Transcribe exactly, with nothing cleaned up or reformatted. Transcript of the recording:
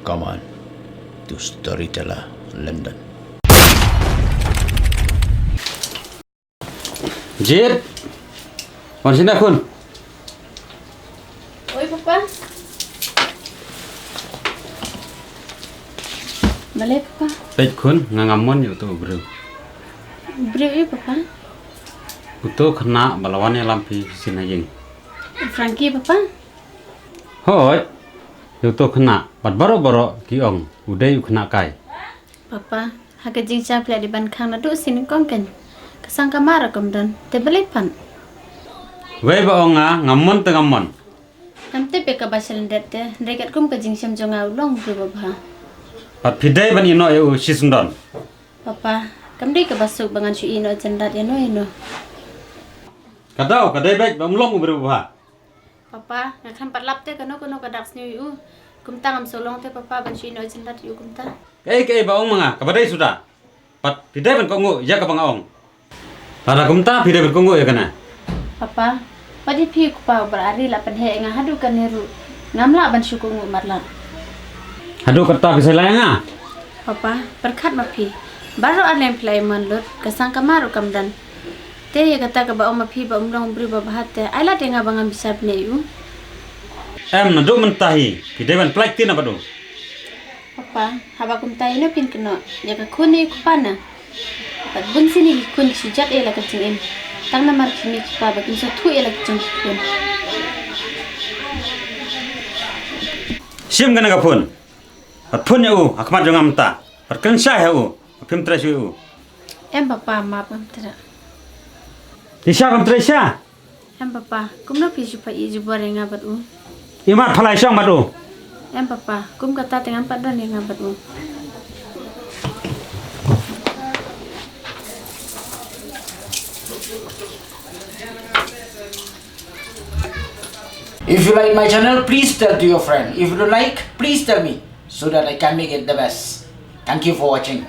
Come on to Storyteller London. Jit. Wan sini khun. Oi papa. Balei papa? Peit khun, nga ngam mon ïa uto u briew. Briew ïa papa? Uto u khynnah ba la wan ïalam phi shisien ha ïing. Frankie papa? Hooid. Ïa uto u khynnah, bad baroh baroh ki ong u dei u khynnah kai. Papa, ha ka jingshah phi la dei ban khang naduh sien nyngkong kein. Ka sang ka mar ruh kam don, te balei pat? Wei ba ong nga, ngam mon te ngam mon. Ngam tip ïa kaba shalyndet te, hynrei katkum ka jingshem jong nga u long u briew babha. Pat phi dei ban ïehnoh ïa u shisyndon. Papa, kam dei kaba suk ba ngan shu ïehnoh jyndat ïano ïano. Ka daw, ka dei beit ba um long u briew babha. Papa, nga khlem pat lap te kano kano ka dak sniew ïa u. Kumta ngam shu long te papa ban shu ïehnoh jyndat ïa u kumta. Kaei kaei ba ong ma nga kaba dei suda. Pat phi dei ban kohnguh ïa kaba nga ong. Lada kumta phi dei ban kohnguh ïa kane. Papa, pat ïa phi u kpa uba ar la pynheh ïa nga haduh kane ruh ngam lah ban shu kohnguh matlah. Haduh katta phi sa ïaleh ïa nga? Papa, pyrkhat ma phi. Baroh arliang phi la ïamon lut, ka sang ka mar ruh kam don. Te ïa kata kaba ong ma phi ba um long u briew babha te, ai lad ïa nga ba ngam bishar bniah ïa u. Em, naduh mynta hi phi dei ban pyllait ktien bad u. Papa, haba kumta ïano phin kynnoh ïa ka khun ne ïa u kpa na? Bad bun sien ki khun ki shu jot ïa la ka jingim tang namar ki mei ki pa ba kim sngewthuh ïa la ka jong ki khun. Shim kane ka phone. Bad phone ïa u ha khmat jong nga mynta. Bad kren shai ha u. Phim trei shuh ïa u. Em papa, map, ngam trei. Isha, ngam trei sha. Em papa, kumno phi shu pait ïa jubor ïa nga bad u? Imat phalai shong bad u. Em papa, kum kata te ngam pat don ïa nga bad u. If you like my channel, please tell to your friend. If you don't like, please tell me so that I can make it the best. Thank you for watching.